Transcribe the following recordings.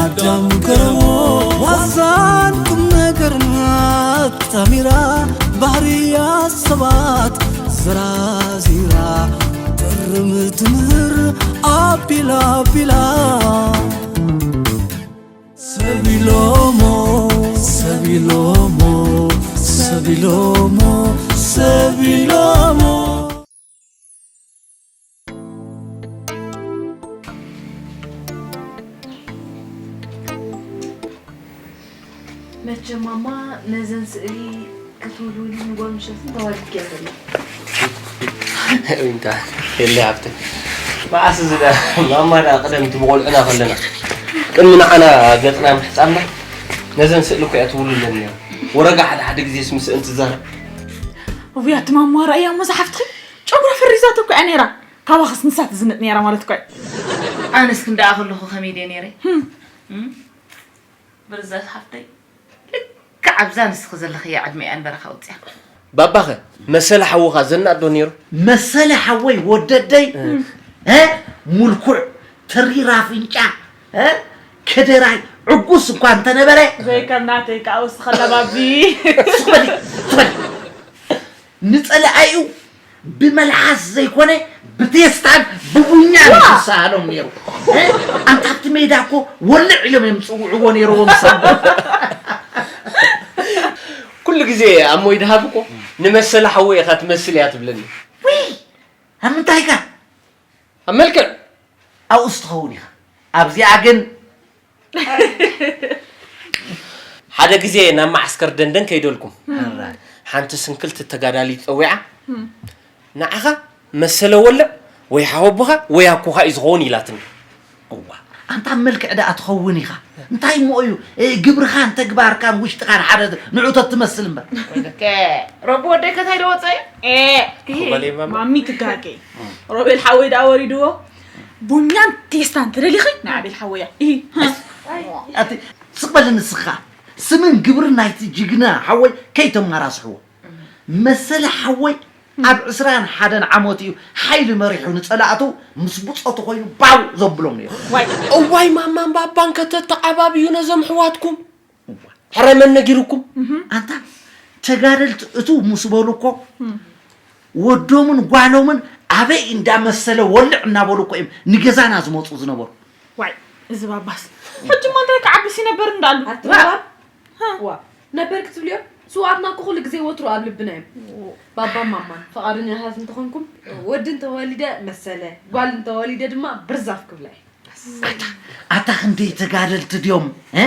ኣዳም ገረሞ ዋዛን ቁም ነገርና ታሚራ ባህርያ ሰባት ዘራዚራ ጥርም ትምህር ኣቢላ ኣቢላ ሰቢሎሞ ሰቢሎሞ ሰቢሎሞ ሰቢሎሞ መቸም ማማ ነዘን ስእሊ ክትውልውሊ ንጓል ምሸትን ተዋዲድክያ ዘለኺ። ዊንታ የለ ሃብተ መዓስ እዚ ዳ ማማ ዳ ቅደም እቲ ብቆልዑና ከለና ቅድሚ ንዓና ገፅና ምሕፃምና ነዘን ስእሊ እኮ እያ ትውልለን ነይራ። ወረጋ ሓደ ሓደ ግዜስ ምስእን ትዛረብ። ውይ ኣቲ ማማ ራእያ እሞ ዝሓፍትኺ ጨጉራ ፈሪዛቶ እኮ እያ ነይራ። ካባኽስ ንሳ ትዝንጥ ነይራ ማለት እኮ እዩ። ኣነስ ክንደኣ ከለኹ ከመይ ድየ ነይረ? ብርዘት ሓፍተይ ልክዕ ኣብዛ ንስኺ ዘለኽያ ዕድመ እያ ንበረኻ ወፅያ። ባባኸ መሰለ ሓውኻ ዘናጥ ዶ ነይሩ? መሰለ ሓወይ ወደደይ እ ሙልኩዕ ተሪር ኣፍንጫ እ ከደራይ ዕጉስ እኳ እንተነበረ ዘይከም ናተይ ከዓ ውስኸላ ባቢ ስቕ በሊ ስቕ በሊ ንጸላኣዩ ብመልሓስ ዘይኮነ ብቴስታን ብቡኛን እዩ ዝሰኣሎም ነይሩ። ኣንታ ኣብቲ ሜዳ እኮ ወልዕ ኢሎም እዮም ዝፅውዕዎ ነይርዎም ሳቦ። ኩሉ ግዜ ኣብ ሞይ ድሃብ እኮ ንመሰለ ሓወይ ኢኻ ትመስል እያ ትብለኒ። ውይ ኣብ ምንታይ ኢኻ? ኣብ መልክዕ ኣብኡስ ትኸውን ኢኻ። ኣብዚኣ ግን ሓደ ግዜ ናብ መዓስከር ደንደን ከይደልኩም ሓንቲ ስንክልቲ ተጋዳሊት ፀዊዓ ንዓኻ መሰለ ወልዕ ወይ ሓወቦኻ ወይ ኣኮኻ እዩ ዝኸውን ኢላትኒ። እዋ ኣንታ ኣብ መልክዕ ደኣ ትኸውን ኢኻ። እንታይ እሞ እዩ ግብርኻን ተግባርካን ውሽጥኻን ሓደ ንዑ ተትመስል እምበር። ሮቢ ወደይ ከታይ ዶ ወፀ እዩ? ማሚ ትጋገ ሮቤል ሓወይ ደኣ ወሪድዎ ቡኛን ቴስታን ተደሊኺ ናይ ኣቤል ሓወያ ኢሂ ኣቲ ስቕ በሊ ንስኻ ስምን ግብርን ናይቲ ጅግና ሓወይ ከይተመራስሕዎ መሰለ ሓወይ ኣብ ዕስራን ሓደን ዓመቱ እዩ ሓይሊ መሪሑ ንጸላእቱ ምስ ብጾቱ ኮይኑ ባው ዘብሎም ነይሩ። ዋይ እዋይ ማማን ባባን ከተተዓባብዩ ነዞም ኣሕዋትኩም ሕረ መን ነጊሩኩም? ኣንታ ተጋደልቲ እትው ምስ በሉ እኮ ወዶምን ጓሎምን ኣበይ እንዳመሰለ ወልዕ እናበሉ እኮ እዮም ንገዛና ዝመፁ ዝነበሩ። ዋይ እዚ ባባስ ሕጂ እሞ እንታይ ክዓብስ ይነበር እንዳሉ። ኣትባብ ዋ ነበር ክትብልዮ ስውኣትና እኮ ኩሉ ግዜ ወትሩ ኣብ ልብና እዮም። ባባን ማማን ፈቓደኛታት እንተኾንኩም ወዲ እንተወሊደ መሰለ ጓል እንተወሊደ ድማ ብርዛፍ ክብላ እየ። ኣታ ክንደይ ተጋደልቲ ድዮም እ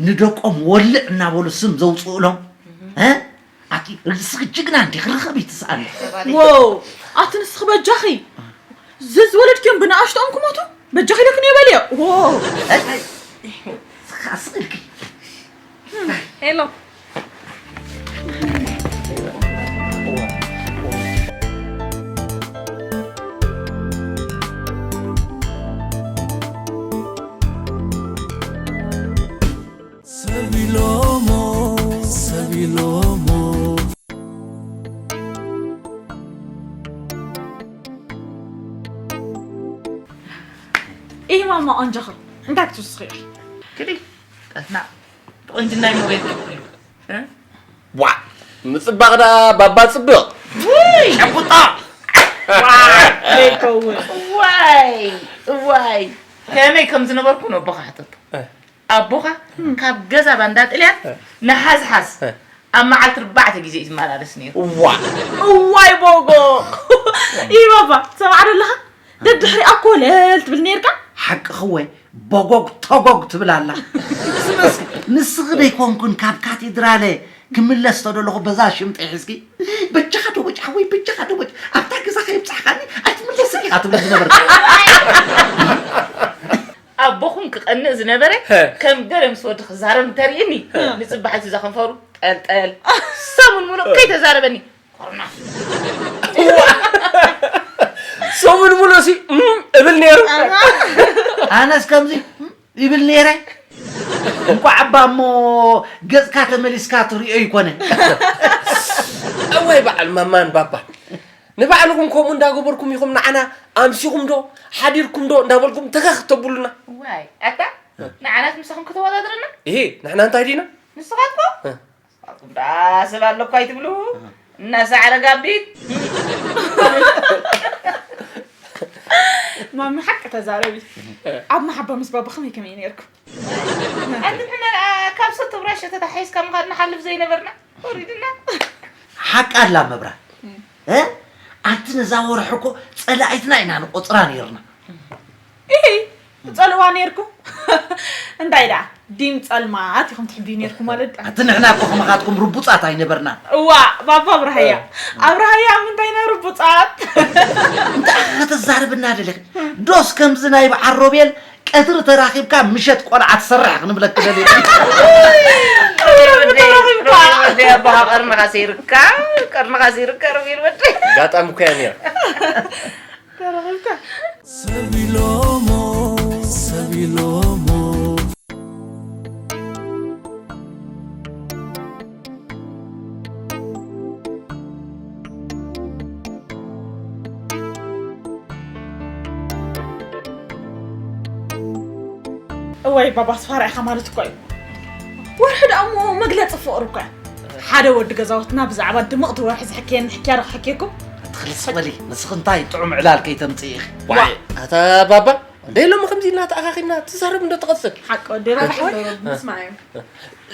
ንደቆም ወልዕ እናበሉ ስም ዘውፅኡሎም እ ኣቲ ርእስኺ ጅግና እንዲኺ ርኸቢ ትስኣኒ። ዎው ኣቲ ንስኺ በጃኺ ዝዝወለድክዮም ብንኣሽትኦም ክሞቱ በጃኺ ኢለክን እየ በልዮ። ዎው ስኻ ስቕ ኢልኪ ሄሎ ሰብ ኢሎሞ ሰብ ኢሎሞ ኢሂ ማማ ቆንጆኺ እንታይ ክትውስኺ ኢኺ? ክዲ ጠፍና ብቆንጅናይ ሞባይል ክትብሉ እ? ዋ ምፅባቕ ደኣ ባባ ፅብቕ ውይ ጨቡጣ ዘይከውን ዋይ ዋይ ከመይ ከም ዝነበርኩ ነቦኻ ሕተቶ ኣቦኻ ካብ ገዛ ባንዳ ጥልያን ንሓዝሓዝ ኣብ መዓልቲ ኣርባዕተ ግዜ እዩ ዝመላለስ ነይሩ። እዋ እዋይ ቦጎ ኢባባ ሰማዕ ደለኻ ደድሕሪኣ ኮለል ትብል ነይርካ። ሓቅኺ ወይ ቦጎግ ቶጎግ ትብል ኣላ። ስምስ ንስኺ ደይኮንኩን ካብ ካቴድራለ ክምለስ ተደለኹ በዛ ሽምጠይ ሒዝኪ በጃኻ ዶ በጃ ወይ በጃኻ ዶ በጃ ኣብታ ገዛ ከየብጻሕካኒ ኣይትምለስን ኢኻ ትብል ዝነበርካ። ኣቦኹም ክቐንእ ዝነበረ ከም ገለ ምስ ወዲ ክዛረብ እንተርእየኒ ንጽባሕ እቲ ዘኸንፈሩ ጠልጠል ሰሙን ሙሉእ ከይተዛረበኒ ኮርና ሰሙን ሙሉእ ሲ እም እብል ነይሩ። ኣነስ ከምዚ እም ይብል ነይረ። እንቋዕ እባ እሞ ገጽካ ተመሊስካ ትሪኦ ይኮነ። እዋይ በዓል ማማን ባባን ንባዕልኹም ከምኡ እንዳገበርኩም ኢኹም ንዓና ኣምሲኹም ዶ ሓዲርኩም ዶ እንዳበልኩም ተኸኽ ተብሉና። ዋይ ኣታ ንዓናስ ንስኹም ከተወዳድርና? እሄ፣ ንሕና እንታይ ዲና? ንስኻትኮ? እ። ኣቁዳ ሰብ ኣለኳ ኣይትብሉ? እናሳዕረ ጋቢት? ማሚ ሓቂ ተዛረቢ። ኣብ መሓባ ምስ ባባ ከመይ ከመይ ነይርኩም? ኣንቲ ንሕና ደኣ ካብ ሰቶ ብራሸ ተታሒዝካ ምኻድ ንሓልፍ ዘይነበርና? ወሪድና። ሓቂ ኣላ መብራት። እ? ኣንቲ ነዛ ወርሒ እኮ ጸላኢትና ኢና ንቆጽራ ነይርና። ኢሂ፣ ትጸልዋ ነይርኩም? እንታይ ደኣ፣ ዲም ጸልማት ኢኹም ትሕብዩ ነይርኩም ማለት ደኣ? ኣቲ ንሕና እኮ ከማኻትኩም ርቡጻት ኣይነበርናን። እዋ፣ ባባ ኣብርሃያ። ኣብርሃያ ኣብ ምንታይ ኢና ርቡጻት? እንታይ ኢኻ ከተዛርብና ደሊኺ? ዶስ ከምዚ ናይ በዓል ሮቤል ቀትሪ ተራኺብካ ምሸት ቆልዓ ትሰርሕ ክንብለኪ ደሊኺ? ሮቤል ወደይ፣ ሮቤል ወደይ፣ ኣቦኻ ቀርንኻ ሰይርካ፣ ቀርንኻ ሰይርካ ሮቤል ወደይ። ኣጋጣሚ እኮ እያ ነይራ። ተረኺብካ። ሰብ ኢሎሞ፣ ሰብ ኢሎሞ። እዋይ ባባ ኣስፋራ ኢኻ ማለት እኮ እዩ። ወርሒ ደኣ እሞ መግለጺ ፍቕሪ እኮ እያ። ሓደ ወዲ ገዛውትና ብዛዕባ ድምቕቲ ወርሒ ዝሕከየኒ ሕክያ ዶ ክሕክየኩም? ኣቲ ክልስ በሊ፣ ንስኺ እንታይ ጥዑም ዕላል ከይተምጽኢ ኢኺ። ዋይ፣ ኣታ ባባ፣ ደይ ሎሚ ከምዚ ኢልና ተኣኻኺብና ትዛረብ እንዶ ትቐጽል። ሓቂ ወዲ ራብሓ። ሓቂ ዶ ምስማዕ እዩ።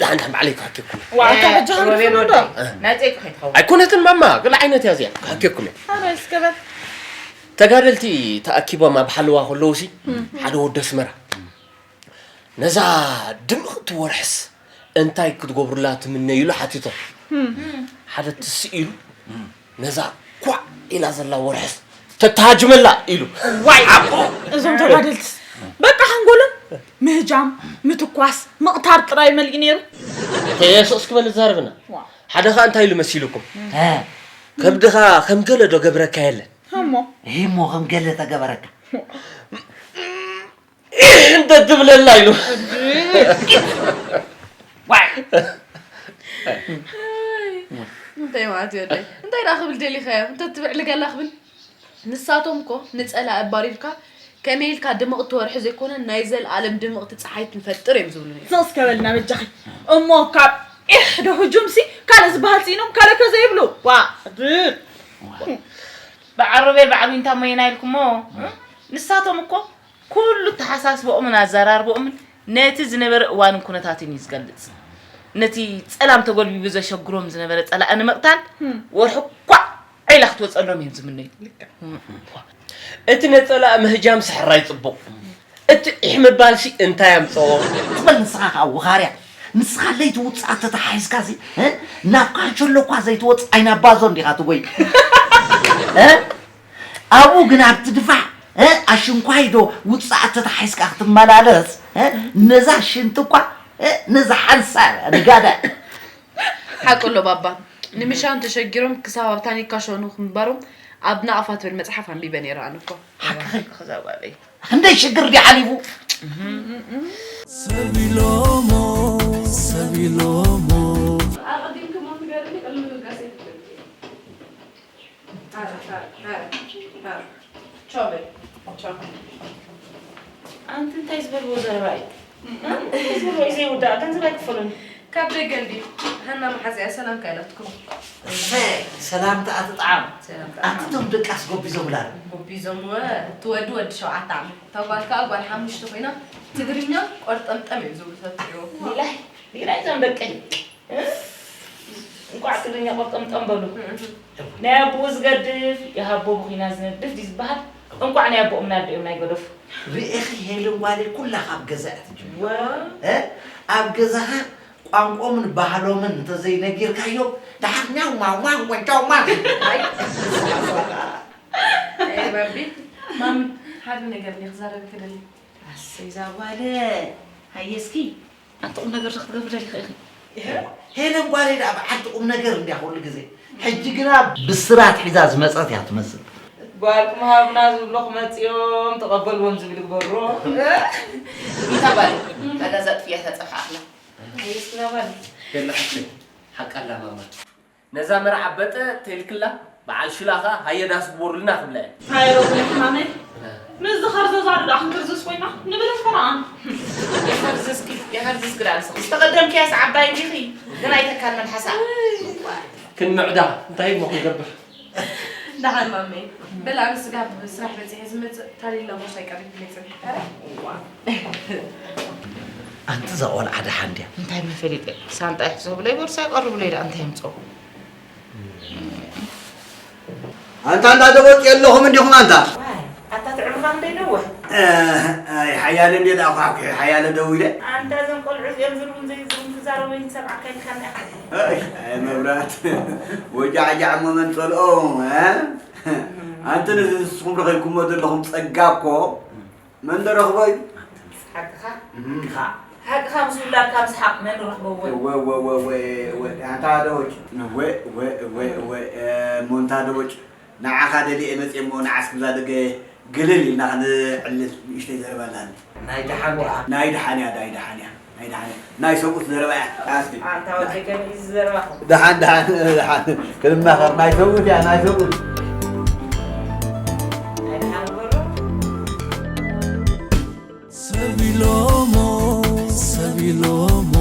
ላዕንታ ባዕለይ ክሕክየኩም። ዋ፣ ኣታ ሕጂ ሮቤል ክንፍርዶ? ወደይ፣ ናይ ጸይቂ ከይትኸውን። ኣይኮነትን ማማ፣ ገለ ዓይነት እያ እዚኣ። ክሕክየኩም እየ። ኣረ እስከ በል። ተጋደልቲ ተኣኪቦም ኣብ ሓለዋ ከለውሲ፣ ሓደ ወዲ ኣስመራ፣ ነዛ ድምቕቲ ወርሕስ እንታይ ክትገብሩላ ትምነዩ ኢሉ ሓቲቶም። ሓደ ትስእ ኢሉ፣ ነዛ ኳዕ ኢላ ዘላ ወርሕስ ተተሃጅመላ ኢሉ። ዋይ! እዞም ተጋደልትስ በቃ ሓንጎሎም ምህጃም፣ ምትኳስ፣ ምቕታል ጥራይ መሊኡ ነይሩ። ከየሱስ ክበል ዝዛረብና። ዋ። ሓደ ኸኣ እንታይ ኢሉ መሲልኩም? እ። ከብድኻ ከም ገለ ዶ ገብረካ የለን? እሞ። እሞ ከም ገለ ተገበረካ። እንተ ትብለላ ኢሉ። ዋይ። እንታይ ማለት እዩ ወደይ? እንታይ ደኣ ክብል ደሊኻዮ? እንተ ትብዕልገላ ክብል? ንሳቶም እኮ ንጸላኢ ኣባሪርካ ከመይ ኢልካ ድምቕቲ ወርሒ ዘይኮነ ናይ ዘልኣለም ድምቕቲ ጸሓይ ክንፈጥር እዮም ዝብሉ ነይሮም። ስቕ እስከ በልና በጃኺ። እሞ ካብ ኢሕ ዶ ህጁምሲ ካልእ ዝበሃል ስኢኖም ካልእ ከ ዘይብሉ? ዋ፣ ድ-፣ በዓል ሮቤል በዓል ዊንታ እሞ ኢና ኢልኩሞ? ንሳቶም እኮ ኩሉ ኣተሓሳስባኦምን ኣዘራርባኦምን ነቲ ዝነበረ እዋንን ኩነታትን እዩ ዝገልጽ። ነቲ ጸላም ተጎልቢቡ ዘሸግሮም ዝነበረ ጸላኢ ንምቕታል፣ ህም። ወርሒ ኳዕ ኢላ ክትወጸሎም እዮም ዝምነዩ። ልክዕ። እቲ ነጸላኢ ምህጃምሲ ሕራይ ጽቡቕ። እቲ ዒሕ ምባልሲ እንታይ ኣምጽኦ? ትበል ንስኻ ከኣ ወኻርያ። ንስኻ ለይቲ ውጽኣት ተተሓሒዝካሲ፣ እ? ናብ ካንሸሎ እኳ ዘይትወጽእ ኣይናባዞ እንዲኻ ትጎይ። እ? ኣብኡ ግን ኣብቲ ድፋዕ፣ እ፣ ኣሽንኳይ ዶ ውጽኣት ተታሒዝካ ክትመላለስ፣ እ፣ ነዛ ሽንቲ እኳ፣ እ፣ ነዛ ሓንሳብ ንጋዳ። ሓቁ ኣሎ ባባ። ንምሻን ተሸጊሮም ክሳብ ኣብ ታኒካ ሸኑ ክምባሮም ኣብ ናቕፋ ትብል መጽሓፍ ኣንቢበ ነይረ ኣነ እኮ። ሓቅኺ። ክዛባለይ። ክንደይ ሽግር ድዩ ሓሊፉ? ሰብ ኢሎሞ፣ ሰብ ኢሎሞ። ኣቐዲምክሞ ትገርኒ ቅድሚ ምብጋስ ኣይትፈልጥ። ኣንቲ እንታይ ዝበልዎ ዘረባ እዩ? እንታይ ዝበልዎ እዩ ዘይውዳእ? ገንዘብ ኣይክፈሉን። ካብ ደገ እንድዩ። ሃና መሓዚኣ ሰላምካ ኢላትኩም። እሰይ፣ ሰላምታ ኣትጥዓም። ሰላምታ ኣቲ ኣትጥዓም። እቶም ደቃስ ጎቢዞምላ። ጎቢዞምወ፣ እቲ ወዲ ወዲ ሸውዓተ ዓመት። እታ ጓል ከኣ ጓል ሓሙሽተ ኮይና፣ ትግርኛ ቆርጠምጠም እዮም ዝብሉ፣ ተትሪእዎ። ሊላይ፣ ሊላይ እዞም ደቀይ። እ? እንቋዕ ትግርኛ ቆርጠምጠም በሉ። ናይ ኣቦኡ ዝገድፍ፣ ይሃቦ ብኹናት ዝነድፍ ድዩ ዝበሃል? እንቋዕ ናይ ኣቦኦም ናደኦም ናይ ገደፉ። ርኢኺ ሄለን ጓለይ ኩላ ካብ ገዛ እያ ትጅምር። ዋ። እ? ኣብ ገዛኻ ቋንቆምን ባህሎምን እንተዘይነጊርካዮም፣ ደሓር ኛው ማው ማው ወንጫው ማው። ኣይ፣ ኣይ፣ ባቢ፣ ማሚ፣ ሓደ ነገር እየ ክዛረብ ክደሊ። ኣሰይ፣ እዛ ጓል፣ ሃየ እስኪ፣ ኣንቲ ቁም ነገር ዶ ክትገብሪ ደሊኺ ኢኺ? ሄለን ጓለይ ደኣ በዓልቲ ቁም ነገር እንድያ ኩሉ ግዜ። ሕጂ ግና ብስራት ሒዛ ዝመጸት እያ ትመስል። ጓልኩም ሃብና ዝብሎ ክመጽኦም፣ ተቐበልዎም ዝብል ይግበሮ። እንታ ጓል፣ እታ ገዛ ጥፍያ ተጸፍዓ ኣላ። ሃየ እስኪ፣ እዛ ጓል። የላ ሓቂ፣ ሓቂ ኣላ ማማ። ነዛ መርዓ በጠ ተልክላ፣ በዓል ሽላ ኸኣ ሃየ ዳስ ግበሩልና ክብላ እየ። ሃየ ሮቢ ሕማመይ። እ። ምስዚ ከርዘዛ ዶ ደኣ ክንክርዝስ ኮይና? ንብል እምበረኣ። ይኸርዝስኪ፣ ከርዝስ ግዳ ንስኺ ዝተቐደምክያስ ዓባይ እንዲኺ፣ ግን ኣይተካል መልሓሳ። ክንምዕዳ እንታይ እሞ ክንገብር? ደሓን ማመይ። በል ኣነ ስጋብ ስራሕ በፂሐ ዝመፅእ ታሊላ ቦርሳ ይቀሪብለይ ፅንሕ። ኧረ፣ እዋ። ኣንቲ እዛ ቆልዓ ደሓን ድያ? እንታይ መፈሊጠ? ሳንጣ ይሕዘብለይ ቦርሳ ይቐርብለይ ደኣ እንታይ የምፅኦ? ኣንታ እንዳ ደቦጭ የለኹም እንዲኹም ኣንታ? ዋይ፣ ኣታ ትዕብኻ ክንደይ ነውሕ? ኣይ ሓያለ እንዴ ደኣ ኳሕኩሒ ሓያለ ደው ኢለ። ኣንታ እዞም ቆልዑ እዚኦም ዝርቡን ዘይዝርቡን ክዛረቡ ይንሰምዓካ ኢልካ እንዲኻ። ኣይ፣ ኣይ መብራት። ወጃዕጃዕ እሞ መን ጸልኦ፣ እ? ኣንቲ ነዚ ንስኹም ረኺብኩሞ ዘለኹም ጸጋ እኮ መን ደረኽቦ እዩ? ሓቅኻ? እም። ሓቅኻ። ሓቅኻ ምስ ውላድካ ምስሓቕ መን ረኽቦ ወይ? ወ-፣ ወ-፣ ወ-፣ ወ-፣ ወ-፣ ኣንታ ደቦጭ። ወ-፣ ወ-፣ ወ-፣ ወ-፣ እ፣ ሞንታ ደቦጭ። ንዓኻ ደልየ መጽየ እሞ ንዓስ ክብዛ ደገ ግልል ኢልና ክንዕልል ንእሽተይ ዘረባ ኣላኒ። ናይ ደሓን እያ። ናይ ደሓን እያ፣ ናይ ደሓን እያ፣ ናይ ደሓን እያ። ናይ ሰብኡት ዘረባ እያ። ኣስቲ። ኣንታ ወደይ ከመይ እዩ ዝዘረባኹም? ደሓን፣ ደሓን፣ ደሓን። ክንማኸር ናይ ሰብኡት እያ፣ ናይ ሰብኡት። ናይ ደሓን ግበሩ። ሰብ ኢሎሞ፣ ሰብ ኢሎሞ።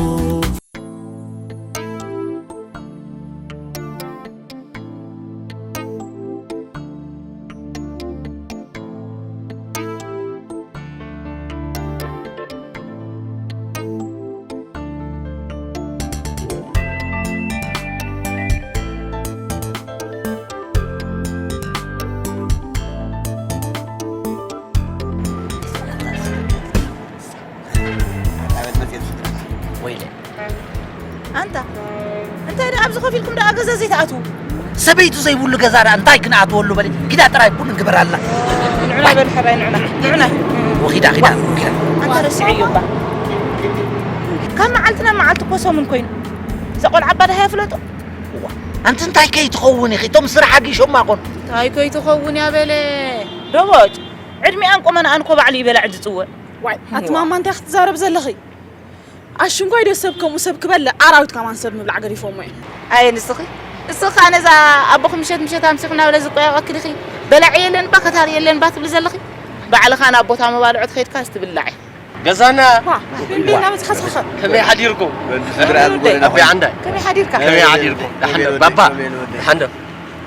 ወይለ። ኣንታ፣ እንታይ ደኣ ኣብዚ ኮፍ ኢልኩም ደኣ ገዛ ዘይትኣትዉ? ሰበይቱ ዘይብሉ ገዛ ደኣ እንታይ ክንኣትወሉ በሊ። ኪዳ ጥራይ ቡን ንግበራልና። ንዑና በል ሕራይ፣ ንዑና፣ ንዑና። ወኺዳ፣ ኺዳ፣ ኺዳ። ኣንታ ረሲዐዮ እባ። ካብ መዓልቲ ናብ መዓልቲ እኮ ሰሙን ኮይኑ። እዛ ቆልዓ ኣባ ደሃ የፍለጦ? እዋ፣ ኣንቲ እንታይ ከይትኸውን ኢኺ? እቶም ስራሕ ኣጊሾማ ኮን። እንታይ ከይትኸውን እያ በለ? ደቦጭ፣ ዕድሚኣን ቁመናኣን እኮ ባዕሉ እዩ በላዕ ዝጽውዕ። ዋይ፣ ኣቲ ማማ እንታይ ክትዛረብ ዘለኺ? ኣሽንኳይ ዶ ሰብ ከምኡ ሰብ ክበልዕ፣ ኣራዊት ከማን ሰብ ምብላዕ ገዲፎሞ እዮም። ኣየ ንስኺ፣ ንስኺ ከኣ ነዛ ኣቦኺ ምሸት ምሸት ኣምሲኹ እናበለ ዝቆያየቐኪ ዲኺ? በላዒ የለን ባ፣ ከታሪ የለን ባ ትብሊ ዘለኺ? ባዕልኻ ናብ ቦታ መባልዖ ትኸይድካስ ትብላዕ። ገዛና። ዋ፣ ቤላ መጽእ ኸስኸኸ። ከመይ ሓዲርኩም? በል፣ ስድራ ኣቢ ዓንዳይ። ከመይ ሓዲርካ? ከመይ ሓዲርኩም? ደሓን ዶ? ባባ፣ ደሓን ዶ?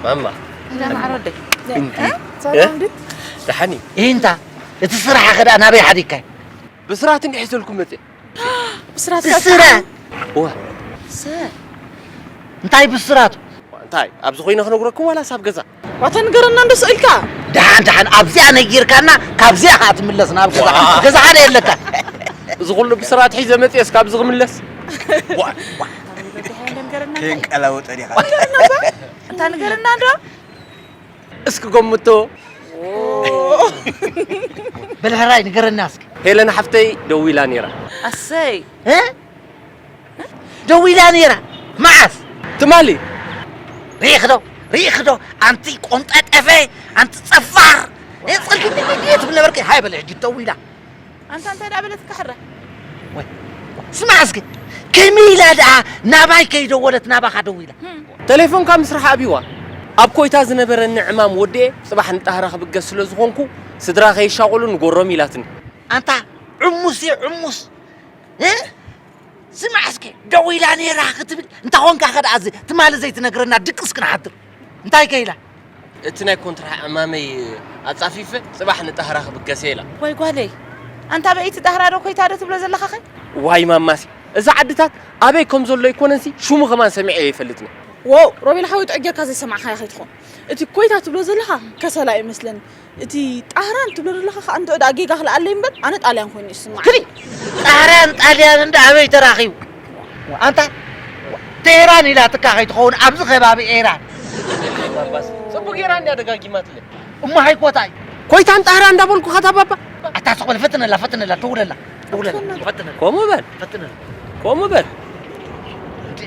ማማ። እንዳ ማዕረ ወደይ። እንዲ። እ? ሰላም እ? ድዩ? ደሓን እዩ። ኢንታ፣ እቲ ስራሕኸ ደኣ ናበይ ሓዲግካዮ? ብስራት እንዲሕ ኢሰልኩም መጽእ። ብስራት ብስራት? ዋ። ሰ-፣ እንታይ ብስራቱ? እንታይ? ኣብዚ ኮይነ ክነግረኩም ዋላስ ኣብ ገዛ? ዋታ ንገረና እንዶ ስእልካ። ደሓን፣ ደሓን፣ ኣብዚኣ ነጊርካና፣ ካብዚኣ ኸዓ ትምለስ ናብ ገዛ። ዋ። ገዛኻ ዶ የለካ? እዚ ኩሉ ብስራት ሒዘ መጽኤስ ካብዚ ክምለስ? ዋ፣ ዋ። ከይንቀላወጠ ዲኻ? እንታይ ንገረና እንዶ? እስኪ ገምቶ። በል ሕራይ ንገረና እስኪ። ሄለን ሓፍተይ ደዊላ ነይራ። ኣሰይ። እ? ደዊላ ነይራ? መዓስ? ትማሊ። ርኢኺ ዶ? ርኢኺ ዶ? ኣንቲ ቆንጠጠፈ፣ ኣንቲ ጸፋር። እ፣ ጸልፊ ትብል ነበርኪ። ሃይ በል ሕጂ ደዊላ። ኣንታ እንታይ ደኣ በለትካ ሕራይ? ወይ፣ ስማዕ እስኪ፣ ከመይ ኢላ ደኣ ናባይ ከይደወለት ናባኻ ደዊላ? ተሌፎንካ ምስራሕ ኣብይዋ። ኣብ ኮይታ ዝነበረኒ ዕማም ወዲኤ፣ ጽባሕ ንጣህራ ክብገስ ስለ ዝኾንኩ፣ ስድራ ከይሻቑሉ ንጎሮም ኢላትኒ። ኣንታ ዕሙስ እየ፣ ዕሙስ። እ? ስማዕ እስኪ፣ ደዊላ ነይራ ክትብል፣ እንታ ኾንካ ከ ደኣ እዚ ትማሊ ዘይትነግረና ድቅስ ክንሓድር? እንታይ ከ ኢላ? እቲ ናይ ኮንትራ ዕማመይ ኣጻፊፈ፣ ጽባሕ ንጣህራ ክብገስ እየ ኢላ። ወይ ጓለይ፣ ኣንታ በይቲ ጣህራ ዶ ኮይታ ዶ ትብሎ ዘለኻኸ? ዋይ ማማሲ፣ እዛ ዓድታት ኣበይ ከም ዘሎ ኣይኮነንሲ፣ ሽሙ ከማን ሰሚዐ ኣይፈልጥን። ዎው፣ ሮቤል ሓወይ፣ ጥዑይ ጌርካ ዘይሰማዕካዮ ከይትኾን። እቲ ኮይታ ትብሎ ዘለኻ ከሰላ እዩ መስለኒ። እቲ ጣህራን ትብሎ ዘለኻ ከኣ እንድዒ ደኣ ጌጋ ክልኣለይ እምበር፣ ኣነ ጣልያን ኮይኑ እዩ ዝስምዓኒ። ክዲ ጣህራን ጣልያንን ደኣ ኣበይ ተራኺቡ? ኣንታ፣ ቴህራን ኢላትካ ከይትኸውን፣ ኣብዚ ከባቢ ኤራን። ባባስ፣ ጽቡቅ ጌራ እንድያ ደጋጊማትለይ። እሞ ሃይኮታይ። ኮይታን ጣህራን እንዳበልኩ ኸታ ባባ። ኣታ ስቕ በል፣ ፈትነላ፣ ፈትነላ፣ ደውለላ፣ ደውለላ፣ ፈትነላ። ከምኡ በል። ፈትነላ። ከምኡ በል። እንዴ።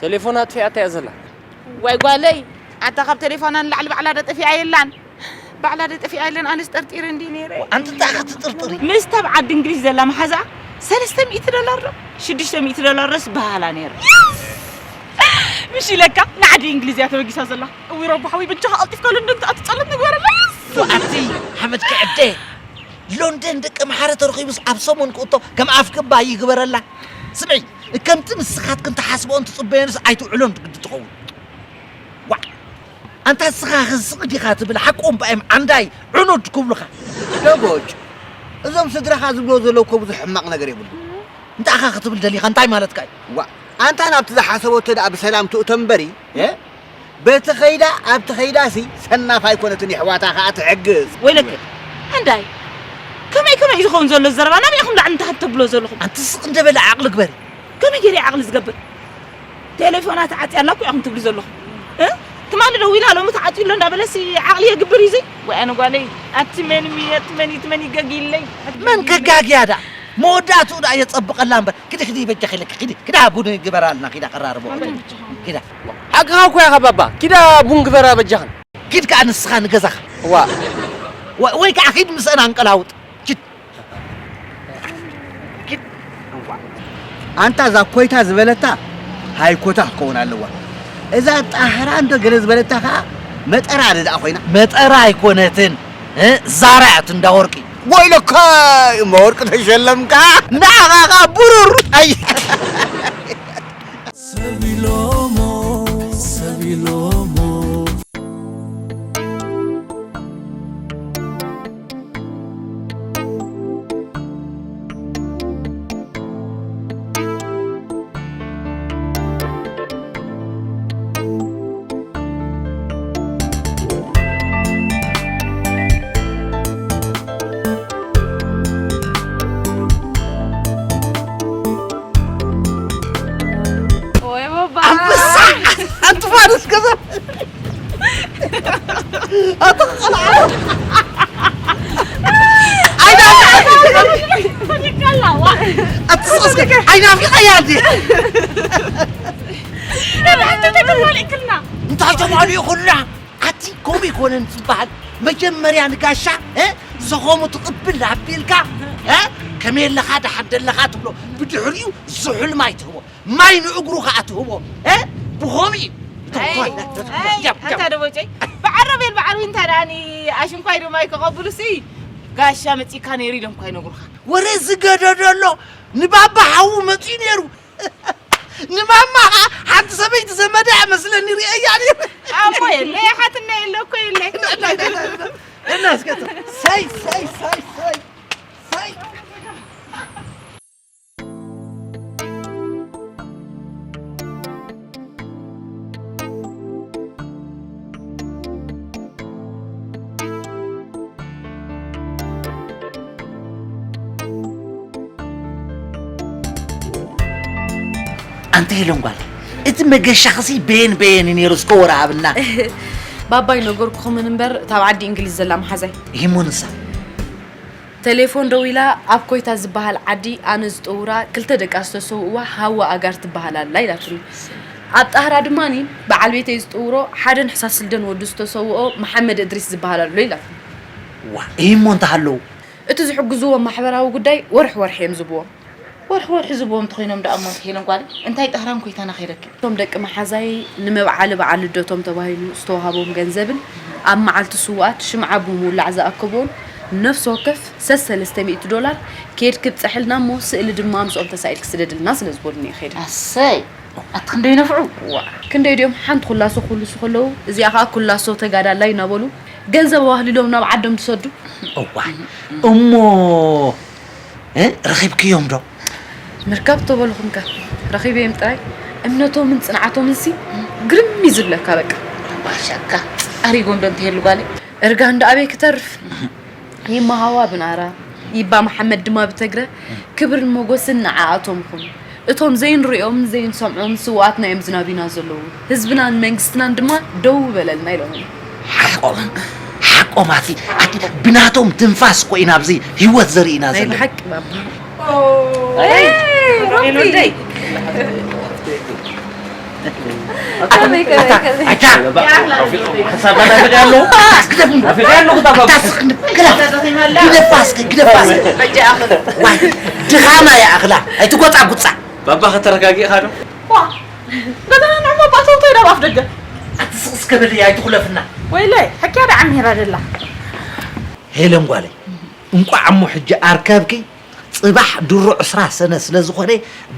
ተሌፎና ኣጥፊኣታ እያ ዘላ። ዋይ ጓለይ፣ ኣታ ካብ ተሌፎና ንላዕሊ ባዕላ ዶ ጠፊኣ የላን? ባዕላ ዶ ጠፊኣ የለን? ኣነስ ጠርጢረ እንዲ ነይረ። ኣንቲ እንታይ ክትጥርጥሪ? ምስ ተብ ዓዲ እንግሊዝ ዘላ መሓዛ ሰለስተ ሚእቲ ዶላር ዶ ሽዱሽተ ሚእቲ ዶላር ዶስ በሃላ ነይረ። ምሽ ኢለካ ንዓዲ እንግሊዝ እያ ተበጊሳ ዘላ። እዊ ረቡ ሓወይ በጃኻ ቀልጢፍካ ሎንደን ትኣቱ ጸሎት ንግበረላ። ኣቲ ሓመድ ክዕደ ሎንደን ደቂ መሓረ ተረኺቡስ ኣብ ሰሙን ክእቶ ከም ኣፍ ክባ ይግበረላ። ስምዒ፣ ከምቲ ንስኻትክን ትሓስብኦን ትጽበዮንስ ኣይትውዕሎን ግዲ ትኸውን። ዋዕ! ኣንታ ንስኻ ኽስቕ ዲኻ ትብል ሓቆም ባእም ዓንዳይ ዕኑድ ክብሉኻ። ደቦጭ፣ እዞም ስድራኻ ዝብሎ ዘለዉ እኮ ብዙሕ ሕማቕ ነገር የብሉ። እንታይ ኢኻ ክትብል ደሊኻ? እንታይ ማለትካ እዩ? ዋ፣ ኣንታ ናብቲ ዝሓሰበቶ ደኣ ብሰላም ትእቶ እምበሪ፣ እ? በቲ ኸይዳ ኣብቲ ኸይዳሲ ሰናፍ ኣይኮነትን፣ የሕዋታ ኸኣ ትሕግዝ። ወይለከ፣ ዓንዳይ፣ ከመይ ከመይ እዩ ዝኸውን ዘሎ ዘረባ? ናበይ ኢኹም ላዕሊ ንታሕቲ ተብሎ ዘለኹም? ኣንቲ ስቕ እንደ በለ ዓቕሊ ግበሪ። ከመይ ገይረ ዓቕሊ ዝገብር? ቴሌፎና ተዓጽያ ኣላ እኮ ኢኹም ትብሉ ዘለኹም። እ? ትማሊ ደዊላ ሎሚ ተዓጽዩ ኣሎ እንዳበለሲ ዓቕሊ የግብር እዩ እዚ? ወይ ኣነ ጓለይ፣ ኣቲ መን እሚ-፣ ኣቲ መን እዩ፣ እቲ መን ይገግይለይ? መን ከጋግያ ደኣ? መወዳእትኡ ደኣ የጸብቐላ እምበር። ክዲ፣ ክዲ በጃኺ ኢለኪ፣ ክዲ፣ ክዳ ቡን ግበራልና፣ ኪዳ ቀራርቦ። ኪዳ። ሓቅኻ እኮ ኢኻ ባባ። ኪዳ ቡን ግበራ በጃኽን። ኪድ ከኣ ንስኻ ንገዛኻ። ዋ። ወ-፣ ወይ ከኣ ኪድ ምስአን ኣንቀላውጥ። ኪድ። ኪድ። ኣንታ እዛ ኮይታ ዝበለታ ሃይኮታ ክትከውን ኣለዋ። እዛ ጣህራ እንዶ ገለ ዝበለታ ከኣ መጠራ ደኣ ኮይና። መጠራ ኣይኮነትን። እ፣ ዛራ እያ ትንዳ ወርቂ። ወይለካ እሞ ወርቂ ተሸለምካ። ንዓኻ ከኣ ብሩር። ኣይ። ሰብ ኢሎሞ፣ ሰብ ኢሎሞ። ወይ ባባ። ኣንበሳ! ኣንቲ ፋርስ ገዛ! ኣቲ ቆልዓ! ኣይናፍቐ-፣ ፈኒካላ፣ ዋ። ኣቲ ስቕ እስከ፣ ኣይናፍቐያ እንዴ? ሕጂ ተተማሊእክልና። እንታይ ተማሊኡ ኩልና? ኣቲ ከምኡ ይኮነን ዝበሃል። መጀመርያ ንጋሻ፣ እ፣ ዘኸሙ ትቕብል ኣቢልካ፣ እ፣ ከመይ ኣለኻ፣ ደሓን ደለኻ ትብሎ። ብድሕሪኡ ዝሑል ማይ ትህቦ። ማይ ንእግሩ ከኣ ትህቦ። እ፣ ብኸምኡ እዩ። እቶም ኣይ፣ ተዋለ-፣ ኣይ፣ ያብ፣ ያብ። ኣንታ ደቦጨይ፣ ብዓረብ የል ብዓርቢ እንታ ደኣኒ ኣሽንኳይ ዶ ማይ ከቐብሉሲ፣ ጋሻ መጺእካ ነይሩ ኢሎም እኳ ይነግሩኻ። ወረ ዝገደዶ ኣሎ፣ ንባባ ሓዉ መጺኡ ነይሩ። ንማማ ሓንቲ ሰበይቲ ዘመዳ እያ መስለኒ ርእየያ ነይረ። ኣቦ የለ፣ ሓትና የለ፣ እኮ የለ። እና እስከ፣ ሰይ፣ ሰይ፣ ሰይ፣ ሰይ፣ ሰይ። ኣንቲ ሄለን ጓል፣ እቲ መገሻኽሲ በየን በየን እዩ ነይሩ? እስከ ወረ ሃብና። ባባይ ነገርኩኹምን እምበር፣ እታ ኣብ ዓዲ እንግሊዝ ዘላ መሓዛይ። ይህሞ ንሳ? ቴሌፎን ደዊላ፣ ኣብ ኮይታ ዝበሃል ዓዲ ኣነ ዝጥውራ ክልተ ደቃ ዝተሰውእዋ ሃዋ ኣጋር ትበሃል ኣላ ኢላትኒ። ኣብ ጣህራ ድማኒ በዓል ቤተይ ዝጥውሮ ሓደን ሕሳስ ልደን ወዱ ዝተሰውኦ መሓመድ እድሪስ ዝበሃል ኣሎ ኢላትኒ። ዋ፣ ይህሞ እንተሃለዉ? እቲ ዝሕግዝዎ ማሕበራዊ ጉዳይ ወርሒ ወርሒ እዮም ዝብዎም። ወርሒ ወርሒ ዝብዎም እንተኾይኖም ደኣ እሞ ሄለን ጓል እንታይ ጣህራን ኮይታና ከይደኪ? እቶም ደቂ መሓዛይ ንመብዓሊ በዓል ልደቶም ተባሂሉ ዝተዋሃቦም ገንዘብን ኣብ መዓልቲ ስውኣት ሽምዓ ብምውላዕ ዝኣከቦን ነፍሲ ወከፍ ሰሰለስተ ሚእቲ ዶላር ኬድኪ ብጽሕልና እሞ ስእሊ ድማ ምስኦም ተሳኢልኪ ስደድልና ስለ ዝበሉኒ እየ ከይደ። ኣሰይ! ኣቲ ክንደይ ይነፍዑ? ዋ፣ ክንደይ ድዮም ሓንቲ ኩላሶ ክውልሱ ከለዉ፣ እዚኣ ኸኣ ኩላሶ ተጋዳላይ እናበሉ ገንዘብ ኣዋህሊሎም ናብ ዓዶም ዝሰዱ። እዋይ፣ እሞ፣ እ፣ ረኺብክዮም ዶ? ምርካብ ተበልኹምከ፣ ረኺበዮም ጥራይ። እምነቶምን ጽንዓቶምንሲ ግርም እዩ ዝብለካ በቃ። ባሻካ፣ ኣሪጎም ዶ እንተሄሉ ጓለይ? እርጋን ዶ ኣበይ ክተርፍ? ይመሃዋ ብናራ፣ ይባ መሓመድ ድማ ብተግረ፣ ክብርን ሞጎስን ንዓኣቶም ይኹን። እቶም ዘይንርእዮምን ዘይንሰምዖምን ስውኣትና እዮም ዝናብዩና ዘለዉ። ህዝብናን መንግስትናን ድማ ደው በለልና ኢሎምና። ሓቆም፣ ሓቆም ኣቲ፣ ኣቲ ብናቶም ትንፋስ እኮ ኢና ኣብዚ ህይወት ዘርእና ናይ ዘለና። ብሓቂ ባባ። ኣይ፣ ሮቢ። ሮቢ። ከመይ፣ ከመይ፣ ከመይ? ኣታ፣ ሓሳብ ናፊቐ ኣለኹ። ናፊቐ ኣለኹ፣ እታ ባባ። ግደፋ እስከ፣ ግደፋ እስከ። ሕጂ ኣኽል። ዋይ፣ ድኻማ ይኣኽላ። ኣይትጎጻጉጻ። ባባ፣ ከተረጋጊእኻ ዶ? ዋ፣ ገዛና ንዕሞ ባእታውቶ ኢዳ ኣብ ኣፍ ደገ። ኣቲ ስቕ እስከ በሊ፣ ኣይትኹለፍና። ወይለይ፣ ሕክያ ደኣ ዓሚራ ደላ። ሄለን ጓለይ፣ እንቋዕ እሞ ሕጂ ኣርከብኪ። ጽባሕ ድሮ ዕስራ ሰነ ስለ ዝኾነ፣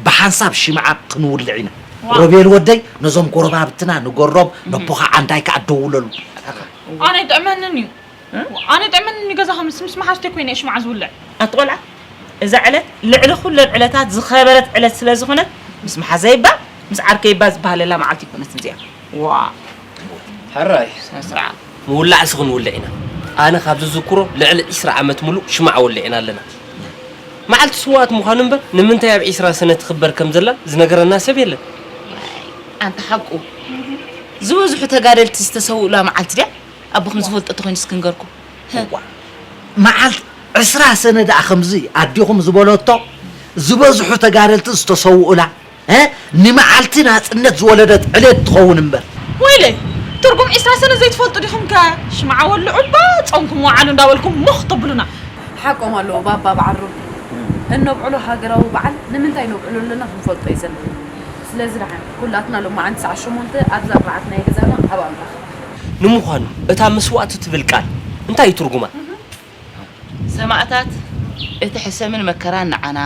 ብሓንሳብ ሽምዓ ክንውልዕ ኢና። ዋው። ሮቤል ወደይ፣ ነዞም ጎረባብትና ንገሮም፣ ነቦኻ ዓንዳይ ከኣ ደውለሉ። ኣነ ይጥዕመንን እዩ። ኣነ ይጥዕመንን እዩ፣ ገዛኻ ምስ፣ ምስ መሓዝተይ ኮይነ እየ ሽምዓ ዝውልዕ። ኣቲ ቆልዓ፣ እዛ ዕለት ልዕሊ ኩለን ዕለታት ዝኸበረት ዕለት ስለ ዝኾነት፣ ምስ መሓዘይ እባ፣ ምስ ዓርከይ እባ ዝበሃለላ መዓልቲ ኣይኮነትን እዚኣ። ዋ። ሕራይ። ስነ ስርዓት። ምውላዕሲ ክንውልዕ ኢና። ኣነ ካብ ዝዝክሮ ልዕሊ ዒስራ ዓመት ምሉእ ሽምዓ ወሊዕና ኣለና። መዓልቲ ስውኣት ምዃኑ እምበር፣ ንምንታይ ኣብ ዒስራ ሰነ ትኽበር ከም ዘላ ዝነገረና ሰብ የለን። ኣንታ ሓቁ። ዝበዝሑ ተጋደልቲ ዝተሰውኡላ መዓልቲ ድያ? ኣቦኹም ዝፈልጦ ተኾይኑስ ክንገርኩም። እዋ፣ መዓልቲ ዕስራ ሰነ ደኣ ከምዚ ኣዴኹም ዝበለቶ፣ ዝበዝሑ ተጋደልቲ ዝተሰውኡላ፣ እ? ንመዓልቲ ናጽነት ዝወለደት ዕለት ትኸውን እምበር። ወይለይ፣ ትርጉም ዒስራ ሰነ ዘይትፈልጡ ዲኹም ከ? ሽምዓ ወልዑ እባ ጾምኩም ወዓሉ እንዳበልኩም ሞኽ ተብሉና። ሓቆም ኣለዉ ባባ በዓል ሩቢ። እነብዕሎ ሃገራዊ በዓል ንምንታይ ነብዕሎ ኣለና ክንፈልጦ እዩ ዘለና። ስለዚ ደሓን ኩላትና ሎማዓንቲ ሰዓት ሸሞንተ ኣብዛ ኣርባዕተ ናይ ገዛና ኣብኣ ንራኸብ። ንምዃኑ እታ መስዋእቲ ትብል ቃል እንታይ እዩ ትርጉማ? ሰማእታት፣ እቲ ሕሰምን መከራን ንዓና፣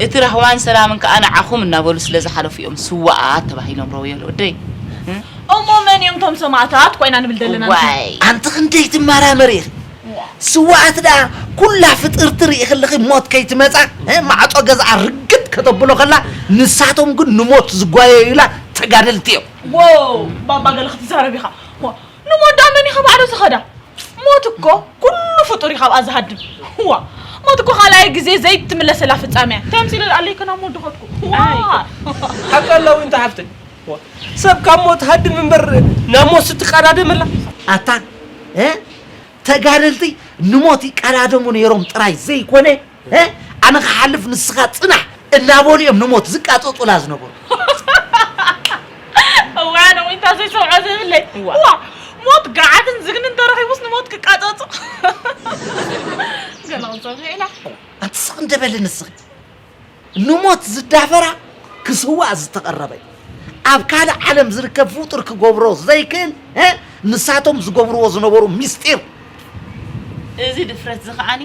እቲ ራህዋን ሰላምን ከኣ ንዓኹም እናበሉ ስለ ዝሓለፉ እዮም ስዋኣት ተባሂሎም፣ ረውየል ወደይ። እሞ መን እዮም እቶም ሰማእታት ኮይና ንብል ዘለና ንሕና? ዋይ። ኣንቲ ክንደይ ትመራመሪ ኢኺ። ስዋኣት ደኣ ኩላ ፍጥርቲ ርኢኺ ኣለኺ ሞት ከይትመጻ፣ እ፣ ማዕጾ ገዝኣ ርግጥ ከተብሎ ከላ፣ ንሳቶም ግን ንሞት ዝጓየዩላ ተጋደልቲ እዮም። ዎ፣ ባባ ገለ ክትዛረብ ኢኻ። ዋ፣ ንሞት ደኣ መን ኢኻ ባዕሉ ዝኸዳ? ሞት እኮ ኩሉ ፍጡር እዩ ካብኣ ዝሃድም። ዋ፣ ሞት እኮ ካልኣይ ግዜ ዘይትምለሰላ ፍጻመ እያ። እንታይ ኣምሲለ ደኣ ኣለይ ከ ናብ ሞት ድኸድኩ? ዋ። ኣይ። ሓቂ ኣለዊ እንተ ሓፍተይ። ዋ፣ ሰብ ካብ ሞት ሃድም እምበር ናብ ሞት ስትቀዳደም ኣላ። ኣታ፣ እ? ተጋደልቲ ንሞት ይቀዳደሙ ነይሮም ጥራይ ዘይኮነ፣ እ? ኣነ ክሓልፍ ንስኻ ጽናሕ እናበሉ እዮም ንሞት ዝቃጸጹላ ዝነበሩ። እዋን ወይ እንታይ ዘይሰምዖ ዘይብለይ። እዋ። ዋ፣ ሞት ገዓትን ዝግንን ተረኺቡስ ንሞት ክቃጸጹ። ገለ ክንሰምዕ ኢና። ኣንቲ ስቕ እንደበሊ ንስኺ። ንሞት ዝዳፈራ ክስዋእ ዝተቐረበ እዩ። ኣብ ካልእ ዓለም ዝርከብ ፍጡር ክገብሮ ዘይክእል፣ እ? ንሳቶም ዝገብርዎ ዝነበሩ ምስጢር። እዚ ድፍረት እዚ ከዓኒ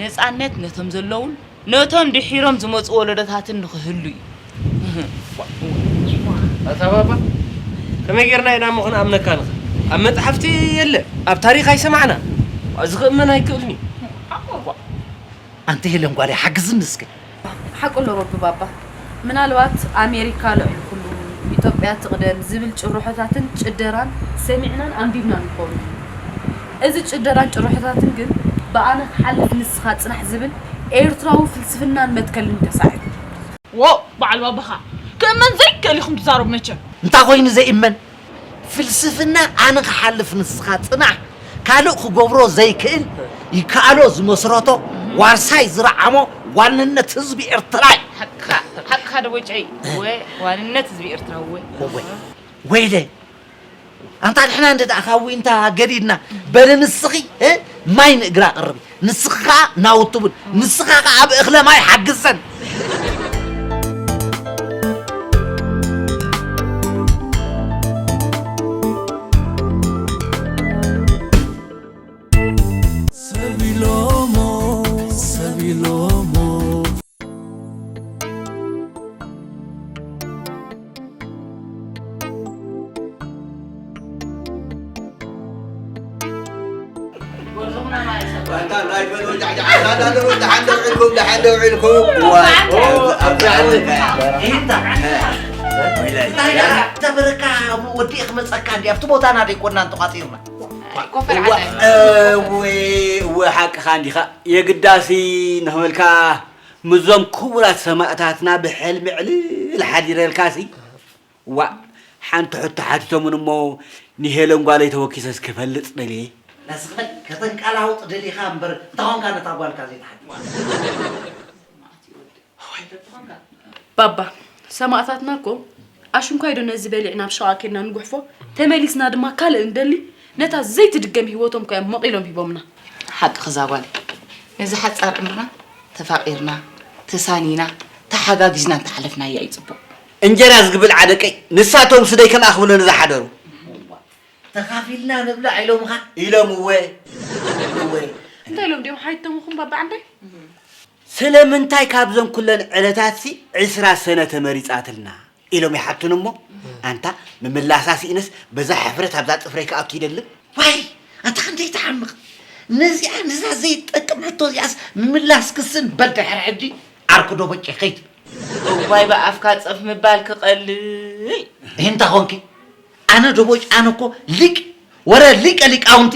ነጻነት ነቶም ዘለውን ነቶም ድሒሮም ዝመጹ ወለዶታትን ንኽህሉ እዩ። ኣታ ባባ፣ ከመይ ጌርና ኢና እሞ ክንኣምነካ ንኽእል? ኣብ መጽሓፍቲ የለ፣ ኣብ ታሪኽ ኣይሰማዕና። እዚ ክእመን ኣይክእልን እዩ። ኣንቲ ሄለን ጓለይ፣ ሓግዝኒ እስከ። ሓቁ ኣሎ ሮቢ ባባ። ምናልባት ኣሜሪካ ልዕሊ ኩሉ፣ ኢትዮጵያ ትቕደም ዝብል ጭርሖታትን ጭደራን ሰሚዕናን ኣንቢብናን ንኸውን። እዚ ጭደራን ጭርሖታትን ግን ብኣነ ክሓልፍ ንስኻ ጽናሕ ዝብል ኤርትራዊ ፍልስፍናን መትከልን ተሳዒሩ። ዎ፣ በዓል ባባኻ ክእመን ዘይክእል ኢኹም ትዛረቡ መቸም። እንታይ ኮይኑ ዘይእመን? ፍልስፍና ኣነ ክሓልፍ ንስኻ ጽናሕ፣ ካልእ ክገብሮ ዘይክእል፣ ይከኣሎ ዝመስረቶ፣ ዋርሳይ ዝረዓሞ ዋንነት ህዝቢ ኤርትራ እዩ። ሓቅኻ፣ ሓቅኻ ደቦጨይ። ወ-፣ ዋንነት ህዝቢ ኤርትራ ወ-። ወ-፣ ወይለ፣ ኣንታ ንሕና እንደ ደኣ ካብ ዊንታ ገዲድና፣ በሊ ንስኺ፣ እ፣ ማይ ንእግራ ኣቕርቢ። ንስኺ ኸኣ ናውቲ ቡን፣ ንስኻ ኸኣ ኣብ እኽለ ማይ ሓግዘን። ሰብ ኢሎሞ፣ ሰብ ኢሎሞ። ኣንታ ናይ በሎ ጃዕጃዕ ኣሳዳድሩ፣ ደሓን ደው ኢልኩም፣ ደሓን ደው ኢልኩም። ዋ፣ ኣብዚ፣ ኣብዚ ኣለ። ኢንታ። እንታይ ደኣ ተበረካ ወዲ ክመጸካ እንዲ ኣብቲ ቦታና ደይኮና እንተቋጺርና። ኮፈር እዋ፣ ዓሳይ። እወ፣ እወ፣ ሓቅኻ እንዲኻ። የግዳሲ ንኽበልካ ምስዞም ክቡራት ሰማእታትና ብሕልሚ ዕልል ሓዲረልካሲ። ዋእ፣ ሓንቲ ሕቶ ሓቲቶምን እሞ ንሄለን ጓለይ ተወኪሰስ ክፈልጥ ደልየ። ነስኽበል ከተንቀላውጥ ደሊኻ እምበር፣ እንታይ ኾንካ ነታ ጓልካ ዘይትሓቲ? ባባ፣ ሰማእታትና እኮ ኣሽንኳይ ዶ ነዚ በሊዕና ኣብ ሸቓ ኬድና ንጉሕፎ፣ ተመሊስና ድማ ካልእ እንደሊ፣ ነታ ዘይትድገም ህይወቶም ከ እዮም መቒሎም ሂቦምና። ሓቅኺ እዛ ጓል፣ ነዚ ሓጻር ዕምርና ተፋቒርና፣ ተሳኒና፣ ተሓጋጊዝና እንተሓለፍናያ እዩ ጽቡቕ። እንጀራ ዝግብል ዓደቀይ፣ ንሳቶም ስደይ ከም ኣኽብሎ ንዝሓደሩ። ተኻፊልና ንብላዕ ኢሎምኻ? ኢሎም እወ። እወ። እንታይ ኢሎም ድዮም ሓይተሙኹም ባባ ዓንዳይ? ስለምንታይ ካብዘን ኩለን ዕለታትሲ ዕስራ ሰነ ተመሪጻትልና? ኢሎም ይሓቱኒ እሞ፣ ኣንታ ምምላሳ ስኢነስ በዛ ሕፍረት ኣብዛ ጽፍረይ ክኣቱ ይደልን? ዋይ፣ ኣታ ክንደይ ትሓምቕ። ነዚኣ፣ ነዛ ዘይትጠቅም ሕቶ እዚኣስ ምምላስ ክስን በል ድሕሪ ሕጂ ዓርኩ ዶ በቂ ከይት። እዋይ ብኣፍካ ጸፍ ምባል ክቐልይ። እንታ ኾንኪ፣ ኣነ ዶ ቦጭ፣ ኣነ እኮ ሊቅ፣ ወረ ሊቀ ሊቃውንቲ።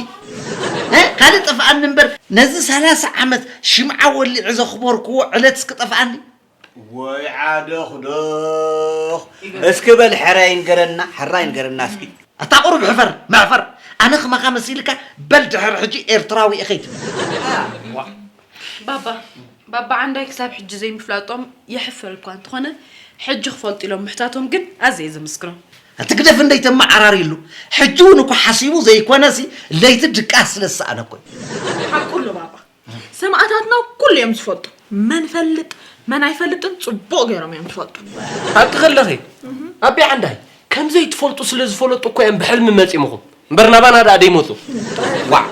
እ? ካልእ ጠፍኣኒ እምበር፣ ነዚ ሰላሳ ዓመት ሽምዓ ወሊዐ ዘኽበርክዎ ዕለትስ ክጠፍኣኒ? ወይ ዓደኽዶኽ። እስኪ በል ሕራይ ንገረና፣ ሕራይ ንገረና እስኪ። ኣታ ቁሩብ ሕፈር፣ መዕፈር። ኣነ ክማኻ መሲልካ፣ በል ድሕሪ ሕጂ ኤርትራዊ ኢኺ። ባባ፣ ባባ ዓንዳይ ክሳብ ሕጂ ዘይምፍላጦም የሕፍር እኳ እንተኾነ፣ ሕጂ ክፈልጡ ኢሎም ምሕታቶም ግን ኣዝየ ዘመስግኖም። እቲ ግደፍ እንደይተመዓራርየሉ፣ ሕጂ እውን እኮ ሓሲቡ ዘይኮነሲ፣ ለይቲ ድቃስ ስለ ዝሰኣነ እኮ እዩ። ሓቁ ኣሎ ባባ። ሰማእታትና ኩሉ እዮም ዝፈልጡ። መን ፈልጥ፣ መን ኣይፈልጥን ጽቡቕ ገይሮም እዮም ዝፈልጡ። ሓቂ ከለኺ፣ ኣቢ ዓንዳይ፣ ከም ዘይትፈልጡ ስለ ዝፈለጡ እኮ እዮም ብሕልሚ መጺምኹም። እምበር ናባና ደኣ ደይመጹ። ዋዕ!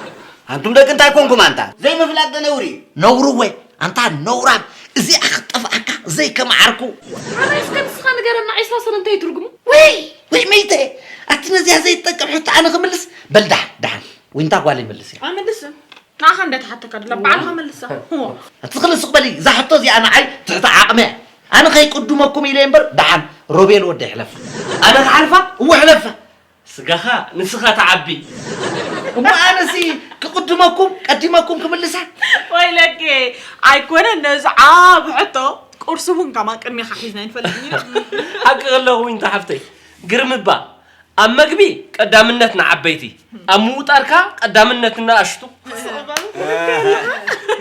ኣንቱም ደቂ እንታይ ኮንኩም ኣንታ? ዘይምፍላጥ ዶ ነውሪ እዩ? ነውሪ እወ፣ ኣንታ ነውራም፣ እዚኣ ክትጠፍኣካ ዘይከመዓርኩ። ኣነ እስከ ንስኻ ንገረና፣ ዒስራ ሰነ እንታይ ትርጉሙ? ወይ፣ ወይ መይተ፣ ኣቲ ነዚኣ ዘይትጠቅም ሕቶ ኣነ ክምልስ? በል ደሓን፣ ደሓን፣ ዊንታ ጓል ይመልስ እያ። ኣመልስን። ንዓኻ እንደ ተሓተካ ድላ ባዕልኻ መልሳ። ኣቲ ክልስቕ በሊ፣ እዛ ሕቶ እዚኣ ንዓይ ትሕቲ ዓቕሚ እያ። ኣነ ከይቅድመኩም ኢለ እምበር፣ ደሓን ሮቤል ወደ ይሕለፋ። ኣነ ክሓልፋ? እወ ሕለፋ። ስጋኻ ንስኻ ትዓቢ። እሞ ኣነሲ ክቕድመኩም፣ ቀዲመኩም ክምልሳ? ወይለኪ፣ ኣይኮነን ነዚ ዓቢ ሕቶ፣ ቁርሲ እውን ከማ ቅድሜኻ ሒዝና ኣይንፈልጥን ኢና። ሓቂ ከለኹ ዊንታ ሓፍተይ፣ ግርም እባ፣ ኣብ መግቢ ቀዳምነት ንዓበይቲ፣ ኣብ ምውጣር ከኣ ቀዳምነት ንኣሽቱ።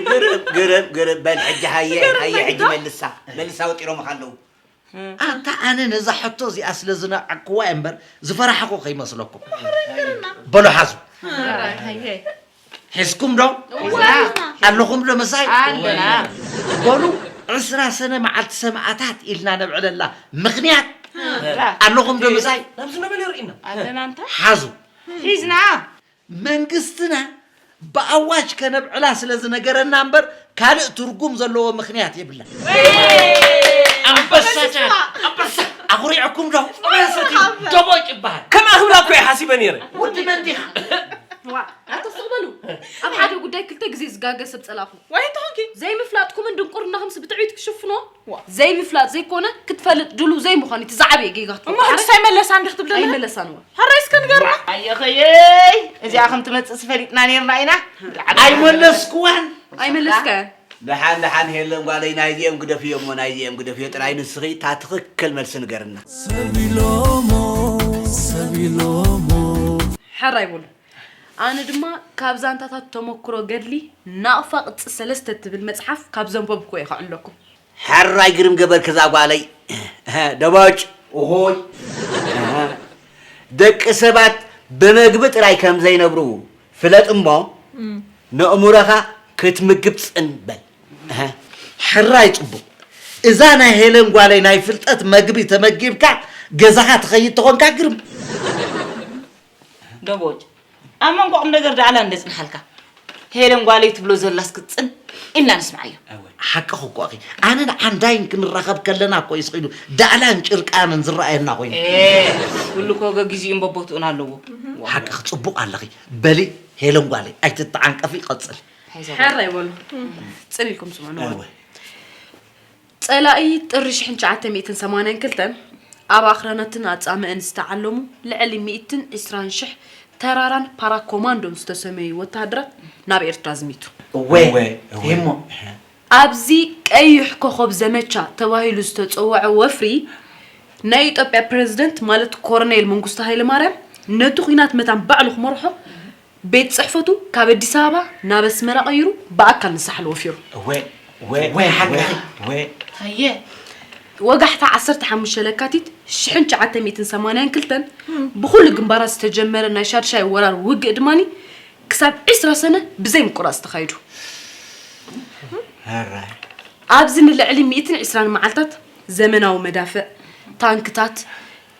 ግርም፣ ግርም፣ ግርም። በል ሕጂ ሃየ፣ ሃየ፣ ሕጂ መልሳ፣ መልሳ ወጢሮምኻ ኣለዉ። ኣንታ ኣነ ነዛ ሕቶ እዚኣ ስለ ዝነዓቅኩዋ እየ እምበር ዝፈራሕኹ ከይመስለኩም። በሉ ሓዙ። ሕዝኩም ዶ? ኣለኹም ዶ ምሳይ? ኣለና። በሉ ዕስራ ሰነ መዓልቲ ሰማእታት ኢልና ነብዕለላ ምኽንያት ኣለኹም ዶ ምሳይ? ናብዚ ነበለ ርኢና። ኣለና እንታ። ሓዙ። ሒዝና። መንግስትና ብኣዋጅ ከነብዕላ ስለ ዝነገረና እምበር ካልእ ትርጉም ዘለዎ ምኽንያት የብላ። ኣንበሳታት፣ ኣንበሳ። ኣኹሪዕኩም ዶ? ኣበሰቲ ደቦጭ ይበሃል። ከም ኣኽብላ እኮ እየ ሓሲበ ነይረ። ውዲ መን ዲኻ? ዋ፣ ኣቶ ስቕ በሉ። ኣብ ሓደ ጉዳይ ክልተ ግዜ ዝጋገ ሰብ ጸላእኹም። ወይ ተኾንኪ? ዘይምፍላጥኩምን ድንቁርናኹምስ ብትዕቢት ክሽፍኖ? ዋ። ዘይምፍላጥ ዘይኮነ፣ ክትፈልጥ ድሉው ዘይምዃን እዩ እቲ ዝዓበየ ጌጋ ክትፈልጥ። እሞ ሕጂ ሳይመለሳ እንዲኽ ትብለና? ኣይመለሳን እዋ። ሕራይ እስከ ንገርና። ኣየኸየይ፣ እዚኣ ከም ትመጽእ ፈሊጥና ነይርና ኢና። ኣይመለስኩዋን። ኣይመለስካያን። ደሓን፣ ደሓን ሄለን ጓለይ፣ ናይዚኦም ግደፍዮ እሞ፣ ናይዚኦም ግደፍዮ ጥራይ። ንስኺ እታ ትኽክል መልሲ ንገርና። ሰብ ኢሎሞ፣ ሰብ ኢሎሞ። ሕራይ በሉ። ኣነ ድማ ካብ ዛንታታት ተመኩሮ ገድሊ ናቕፋ ቅጽ ሰለስተ እትብል መጽሓፍ ካብ ዘንበብኩ እየ ከዕልለኩም። ሕራይ ግርም ገበርኪ እዛ ጓለይ። ደቦጭ፣ እሆይ። ደቂ ሰባት ብመግቢ ጥራይ ከም ዘይነብሩ ፍለጥ እሞ፣ ነእምሮኻ ክትምግብ ጽን በል። ሕራይ ጽቡቕ። እዛ ናይ ሄለን ጓለይ ናይ ፍልጠት መግቢ ተመጊብካ ገዛኻ ትኸይድ ተኾንካ ግርም። ደቦጭ፣ ኣብ መንጎ ቁም ነገር ደኣላ እንደ ጽንሓልካ። ሄለን ጓለይ ትብሎ ዘላስ ክትጽን ኢልና ንስምዓዮ። ሓቅኺ እኮ ኣኺ። ኣነን ዓንዳይን ክንራኸብ ከለና እኮ እዩ ስኺሉ ደኣላን ጭርቃንን ዝረኣየና ኮይኑ። ኤ፣ ኩሉ እኮ ገጊዚኡን በቦትኡን ኣለዎ። ሓቅኺ፣ ጽቡቕ ኣለኺ። በሊ ሄለን ጓለይ፣ ኣይትተዓንቀፊ፣ ቀጽሊ። ሓይዛ ጓል። ሕራይ በሉ። ጽን ኢልኩም ስምዑ። እወ። ጸላኢ ጥሪ ሽሕን ትሽዓተ ሚእትን ሰማንያን ክልተን ኣብ ኣኽራናትን ኣጻምእን ዝተዓለሙ ልዕሊ ሚእትን ዕስራን ሽሕ ተራራን ፓራኮማንዶን ዝተሰመዩ ወተሃደራት ናብ ኤርትራ ዝሚቱ። እወ፣ እወ፣ እወ። እሞ። ኣብዚ ቀይሕ ኮኾብ ዘመቻ ተባሂሉ ዝተጸውዐ ወፍሪ ናይ ኢትዮጵያ ፕረዚደንት ማለት ኮረኔል መንግስቱ ሃይለማርያም ነቲ ኲናት መታን ባዕሉ ክመርሖ ቤት ጽሕፈቱ ካብ ኣዲስ ኣበባ ናብ ኣስመራ ቀይሩ ብኣካል ንሳሕል ወፊሩ። እወ፣ እወ፣ እወ፣ ሓቂ። እወ። ሃየ። ወጋሕታ ዓሰርተ ሓሙሽተ ለካቲት ሽሕን ትሽዓተ ሚእትን ሰማንያን ክልተን ብኹሉ ግንባራት ዝተጀመረ ናይ ሻድሻይ ወራር ውግእ ድማኒ ክሳብ ዕስራ ሰነ ብዘይ ምቁራጽ ተኻይዱ። ሕራይ ኣብዚ ንልዕሊ ሚእትን ዕስራን መዓልታት ዘመናዊ መዳፍዕ፣ ታንክታት፣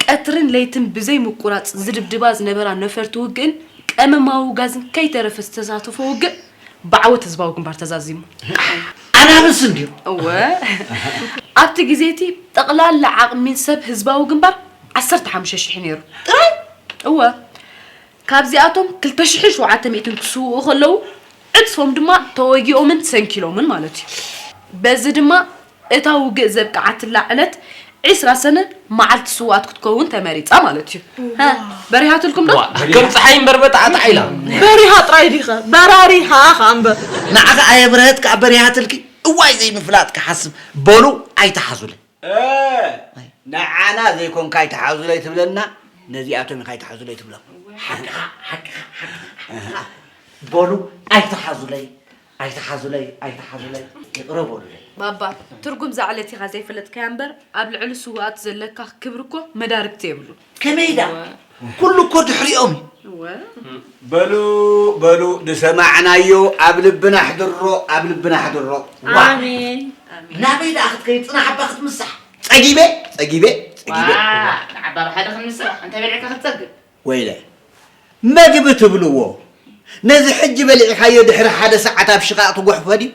ቀትርን ለይትን ብዘይ ምቁራጽ ዝድብድባ ዝነበራ ነፈርቲ ውግእን ቀመማዊ ጋዝን ከይተረፈ ዝተሳተፎ ውግእ ብዓወት ህዝባዊ ግንባር ተዛዚሙ። ኣናብስ እንድዩ እወ ኣብቲ ግዜ እቲ ጠቕላላ ዓቕሚ ሰብ ህዝባዊ ግንባር ዓሰርተ ሓሙሽተ ሽሕ ነይሩ። ጥራይ? እወ ካብዚኣቶም ክልተ ሽሕን ሸውዓተ ሚእትን ክስውኡ ከለዉ ዕጽፎም ድማ ተወጊኦምን ሰንኪሎምን ማለት እዩ። በዚ ድማ እታ ውግእ ዘብቅዓትላ ዕለት ዕስራ ሰነ መዓልቲ ስውኣት ክትከውን ተመሪጻ ማለት እዩ። በሪሃትልኩም ዶ? ከም ፀሓይ እምበር በጣዕጣዕ ኢላ በሪሃ ጥራይ ዲኸ በራሪሃ ከኣ እምበር ንዓኻ ኣየብረሀት ከኣ በሪሃትልኪ እዋይ ዘይምፍላጥ ክሓስብ በሉ ኣይትሓዙለይ ንዓና ዘይኮንካ ኣይትሓዙለይ ትብለና ነዚኣቶም ኢኻ ኣይትሓዙለይ ትብሎም በሉ ኣይትሓዙለይ ኣይትሓዙለይ ኣይትሓዙለይ ይቕረ በሉለይ ባባ ትርጉም ዛዕለት ኢኻ ዘይፈለጥካያ እምበር ኣብ ልዕሊ ስውኣት ዘለካ ክብሪ እኮ መዳርግቲ የብሉ ከመይዳ ኩሉ እኮ ድሕሪኦም እዩ በሉ በሉ ዝሰማዕናዮ ኣብ ልብና ኣሕድሮ ኣብ ልብና ኣሕድሮ ኣሜን ናበይ ደኣ ክትከይድ ፅናሕ ኣባ ክትምሳሕ ፀጊበ ፀጊበ ፀጊበ ንዓባ ብሓደ ክንምስራሕ እንታይ በልዕካ ክትፀግብ ወይለ መግቢ ትብልዎ ነዚ ሕጂ በሊዕኻዮ ድሕሪ ሓደ ሰዓት ኣብ ሽቓቕ ትጉሕፎ ድዩ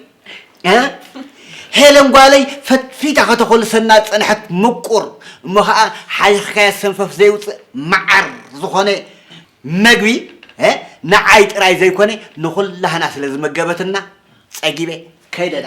ሄለን ጓለይ ፈትፊታ ከተኾልሰና ዝፀንሐት ምቁር እሞ ከዓ ሓይኽካዮ ሰንፈፍ ዘይውፅእ መዓር ዝኾነ መግቢ ንዓይ ጥራይ ዘይኮነ ንኹላህና ስለ ዝመገበትና ፀጊበ ከይደዳ